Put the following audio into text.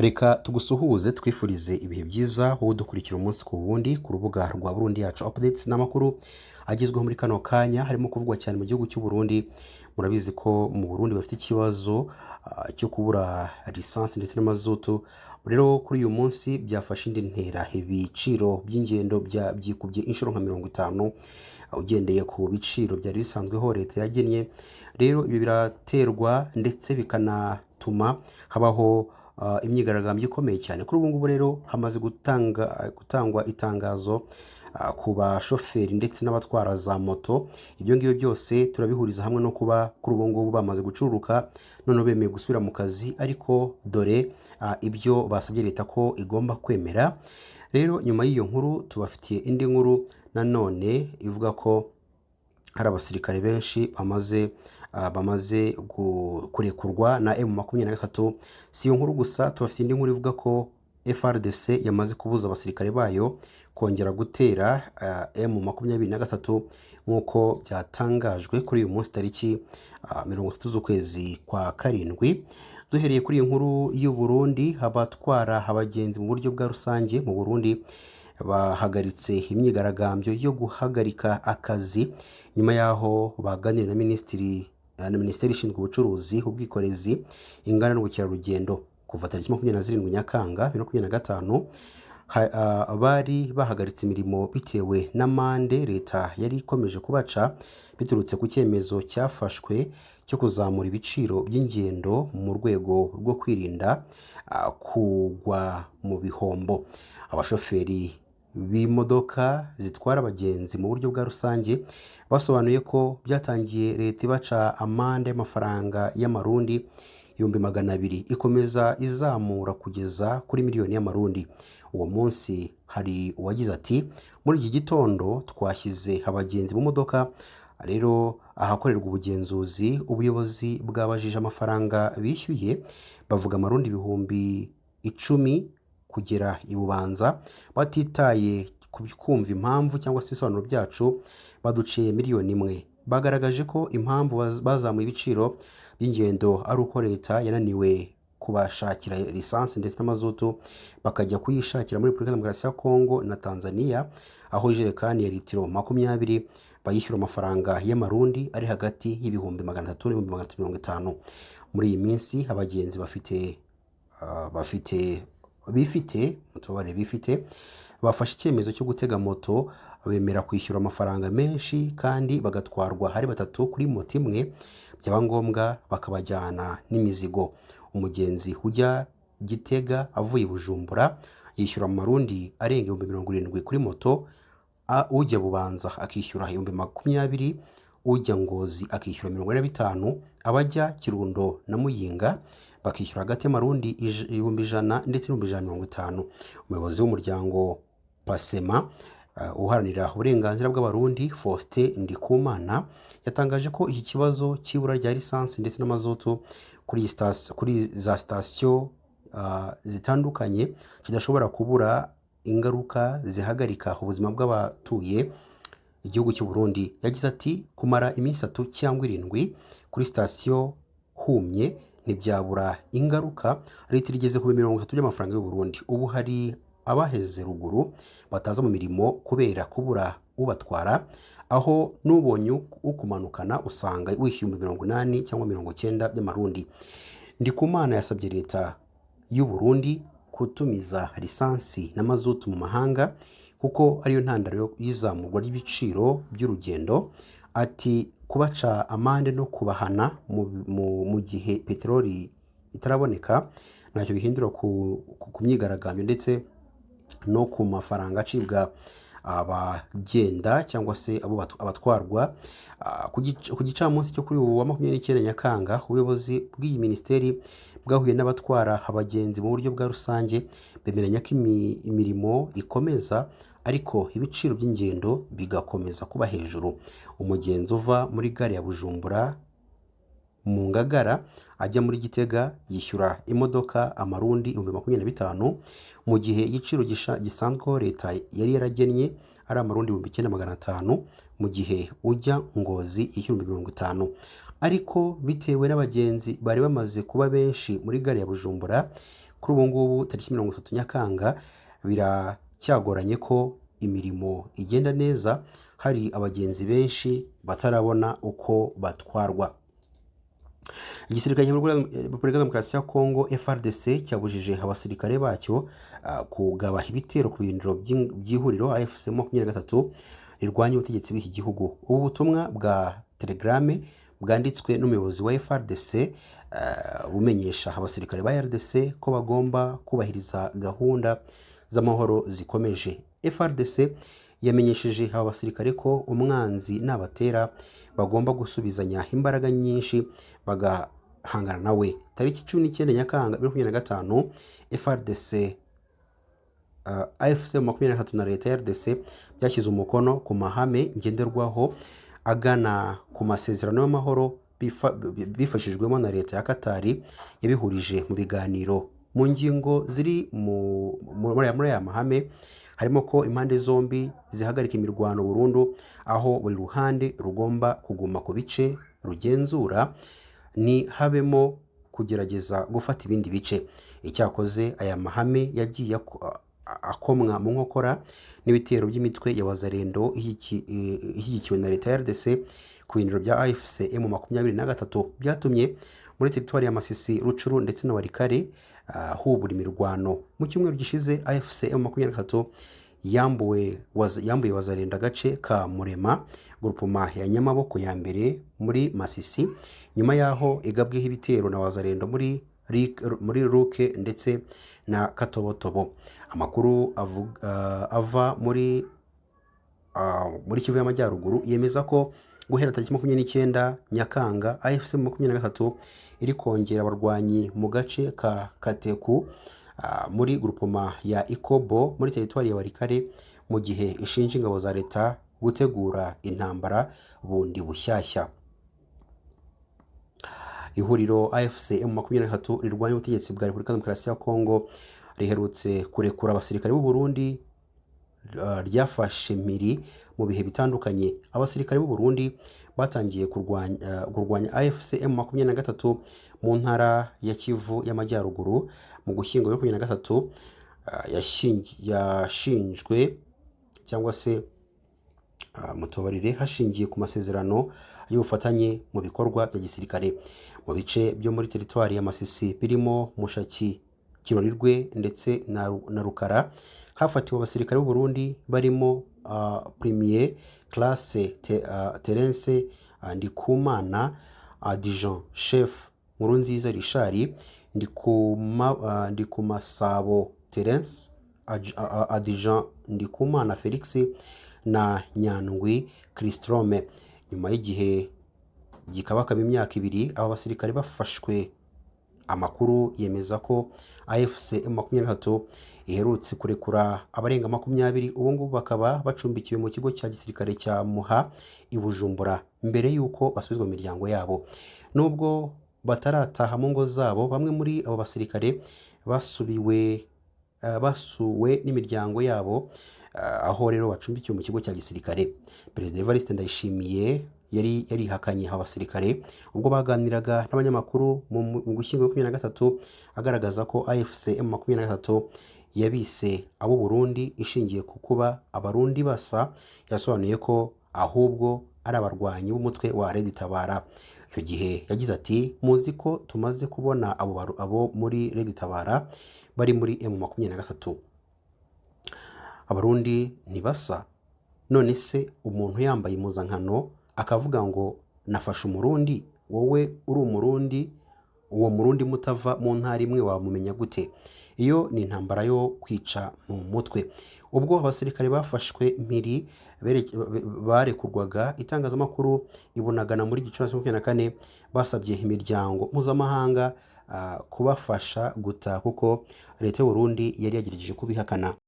Reka tugusuhuze, twifurize ibihe byiza wowe udukurikira umunsi ku wundi ku rubuga rwa Burundi Yacu Updates n'amakuru agezweho muri kano kanya harimo kuvugwa cyane mu gihugu cy'u Burundi. Murabizi ko mu Burundi bafite ikibazo cyo kubura lisansi ndetse n'amazutu. Rero kuri uyu munsi byafashe indi ntera, ibiciro by'ingendo byikubye inshuro nka 50 ugendeye ku biciro byari bisanzweho leta yagennye. Rero ibi biraterwa ndetse bikanatuma habaho imyigaragambyo ikomeye cyane. Kuri ubu ngubu rero hamaze gutangwa itangazo ku bashoferi ndetse n'abatwara za moto. Ibyo ngibyo byose turabihuriza hamwe no kuba kuri ubu ngubu bamaze gucururuka, noneho bemeye gusubira mu kazi, ariko dore ibyo basabye leta ko igomba kwemera. Rero nyuma y'iyo nkuru tubafitiye indi nkuru nanone ivuga ko hari abasirikare benshi bamaze kurekurwa na M23. Si iyo nkuru gusa, tubafitiye indi nkuru ivuga ko FARDC yamaze kubuza abasirikare bayo kongera gutera M23 nk'uko byatangajwe kuri uyu munsi tariki 30 z'ukwezi kwa karindwi. Duhereye kuri iyi nkuru y'u Burundi, abatwara abagenzi mu buryo bwa rusange mu Burundi bahagaritse imyigaragambyo yo guhagarika akazi nyuma y'aho baganiriye na minisitiri na minisiteri ishinzwe ubucuruzi, ubwikorezi, inganda n'ubukerarugendo. Kuva tariki 27 Nyakanga 2025 bari bahagaritse imirimo bitewe n'amande leta yari ikomeje kubaca biturutse ku cyemezo cyafashwe cyo kuzamura ibiciro by'ingendo mu rwego rwo kwirinda kugwa mu bihombo. Abashoferi b'imodoka zitwara abagenzi mu buryo bwa rusange basobanuye ko byatangiye leta ibaca amande y'amafaranga y'amarundi 200,000, ikomeza izamura kugeza kuri miliyoni y'amarundi. Uwo munsi hari uwagize ati: "Muri iki gitondo twashyize abagenzi mu modoka, rero ahakorerwa ubugenzuzi ubuyobozi bwabajije amafaranga bishyuye, bavuga amarundi 10,000 kugera i Bubanza. Batitaye ku kumva impamvu cyangwa se ibisobanuro byacu, baduciye miliyoni 1." Bagaragaje ko impamvu bazamuye ibiciro by'ingendo ari uko leta yananiwe kubashakira lisansi ndetse n'amazutu, bakajya kuyishakira muri Repubulika Demokarasi ya Kongo na Tanzania, aho ijerekani ya litiro 20 bayishyura amafaranga y'amarundi ari hagati y'300,000 n'ibihumbi 350,000. Muri iyi minsi abagenzi bafite bifite mutubare bifite bafashe icyemezo cyo gutega moto, bemera kwishyura amafaranga menshi kandi bagatwarwa hari batatu kuri moto imwe, byaba ngombwa bakabajyana n'imizigo. Umugenzi ujya Gitega avuye i Bujumbura yishyura amarundi arenga 70,000 kuri moto, ujya Bubanza akishyura 20,000, ujya Ngozi akishyura 45,000, abajya Kirundo na Muyinga bakishyura hagati y'amarundi 100,000 ndetse n'150,000. Umuyobozi w'umuryango Pasema uharanira uburenganzira bw'Abarundi, Faustin Ndikumana, yatangaje ko iki kibazo cy'ibura rya lisansi ndetse n'amazutu kuri za sitasiyo zitandukanye kidashobora kubura ingaruka zihagarika ubuzima bw'abatuye igihugu cy'u Burundi. Yagize ati: "Kumara iminsi 3 cyangwa 7 kuri sitasiyo humye ntibyabura ingaruka. Litiro igeze ku 30 by'amafaranga y'u Burundi. Ubu hari abaheze ruguru bataza mu mirimo kubera kubura ubatwara, aho n'ubonye ukumanukana usanga wishyuye 80,000 cyangwa 90 by'amarundi." Ndikumana yasabye leta y'u Burundi kutumiza lisansi na mazutu mu mahanga kuko ariyo ntandaro y'izamurwa ry'ibiciro by'urugendo. Ati: "Kubaca amande no kubahana mu gihe peteroli itaraboneka ntacyo bihindura ku myigaragambyo ndetse no ku mafaranga acibwa abagenda cyangwa se abo abatwarwa." Ku gicamunsi cyo kuri ubu wa 29 Nyakanga, ubuyobozi bw'iyi minisiteri bwahuye n'abatwara abagenzi mu buryo bwa rusange, bemeranya ko imirimo ikomeza ariko ibiciro by'ingendo bigakomeza kuba hejuru. Umugenzi uva muri gare ya Bujumbura mu Ngagara ajya muri Gitega yishyura imodoka amarundi 25,000, mu gihe igiciro gisanzweho leta yari yaragennye ari amarundi 9,500, mu gihe ujya Ngozi yishyura 50,000. Ariko bitewe n'abagenzi bari bamaze kuba benshi muri gare ya Bujumbura Kuri ubu ngubu tariki 30 Nyakanga biracyagoranye ko imirimo igenda neza, hari abagenzi benshi batarabona uko batwarwa. Igisirikare cya Repubulika Demokarasi ya Kongo FARDC cyabujije abasirikare bacyo kugaba ibitero ku birindiro by'ihuriro AFC 23 rirwanya ubutegetsi bw'iki gihugu. Ubu butumwa bwa Telegram bwanditswe n'umuyobozi wa FARDC bumenyesha abasirikare ba RDC ko bagomba kubahiriza gahunda z'amahoro zikomeje. FARDC yamenyesheje aba basirikare ko umwanzi nabatera bagomba gusubizanya imbaraga nyinshi bagahangana nawe. Tariki 19 Nyakanga 2025 FARDC, AFC 23 na leta ya RDC byashyize umukono ku mahame ngenderwaho agana ku masezerano y'amahoro bifashijwemo na leta ya Katari yabihurije mu biganiro. Mu ngingo ziri muri aya mahame harimo ko impande zombi zihagarika imirwano burundu, aho buri ruhande rugomba kuguma ku bice rugenzura, ni habemo kugerageza gufata ibindi bice. Icyakoze aya mahame yagiye akomwa mu nkokora n'ibitero by'imitwe ya Wazalendo ishyigikiwe na leta ya RDC ku birindiro bya AFC M 23, byatumye muri teritwari ya Masisi, Rucuru ndetse na Walikale hubura imirwano. Mu cyumweru gishize AFC M 23 yambuye Wazalendo agace ka Murema, grupoma ya Nyamaboko ya mbere muri Masisi, nyuma y'aho igabweho ibitero na Wazalendo muri Ruke ndetse na Katobotobo. Amakuru ava muri Kivu y'Amajyaruguru yemeza ko guhera tariki 29 Nyakanga AFC 23 iri kongera abarwanyi mu gace ka Kateku muri grupoma ya Ikobo muri teritwari ya Walikale, mu gihe ishinja ingabo za leta gutegura intambara bundi bushyashya. Ihuriro AFC M 23 rirwanya ubutegetsi bwa Repubulika Demokarasi ya Kongo riherutse kurekura abasirikare b'u Burundi ryafashe mpiri mu bihe bitandukanye. Abasirikare b'u Burundi batangiye kurwanya AFC M 23 mu ntara ya Kivu y'Amajyaruguru mu Gushyingo 2023, yashinjwe cyangwa se mutubarire, hashingiye ku masezerano y'ubufatanye mu bikorwa bya gisirikare mu bice byo muri teritwari ya Masisi birimo Mushaki, Kirorirwe ndetse na Rukara. Hafatiwe abasirikare b'u Burundi barimo Premier Classe Terence Ndikumana, Adjudant Chef Nkurunziza Richard, Ndikumasabo Terence, Adjudant Ndikumana Felix na Nyandwi Christrome. Nyuma y'igihe gikabakaba imyaka 2 aba basirikare bafashwe, amakuru yemeza ko AFC M23 iherutse kurekura abarenga 20, ubu ngubu bakaba bacumbikiwe mu kigo cya gisirikare cya Muha i Bujumbura mbere y'uko basubizwa mu miryango yabo. Nubwo batarataha mu ngo zabo, bamwe muri abo basirikare basuwe n'imiryango yabo aho rero bacumbikiwe mu kigo cya gisirikare. Perezida Evariste Ndayishimiye yari yarihakanye aba basirikare ubwo baganiraga n'abanyamakuru mu Gushyingo 23, agaragaza ko AFC M 23 yabise abo Burundi ishingiye ku kuba Abarundi basa. Yasobanuye ko ahubwo ari abarwanyi b'umutwe wa Red Tabara. Icyo gihe yagize ati: "Muzi ko tumaze kubona abo muri Red Tabara bari muri M 23. Abarundi ntibasa. None se umuntu yambaye impuzankano akavuga ngo nafashe Umurundi, wowe uri Umurundi, uwo Murundi mutava mu ntara imwe wamumenya gute? Iyo ni intambara yo kwica mu mutwe." Ubwo abasirikare bafashwe mpiri barekurwaga, itangazamakuru ibunagana muri Gicurasi 24 basabye imiryango mpuzamahanga kubafasha gutaha kuko leta y'u Burundi yari yagerageje kubihakana.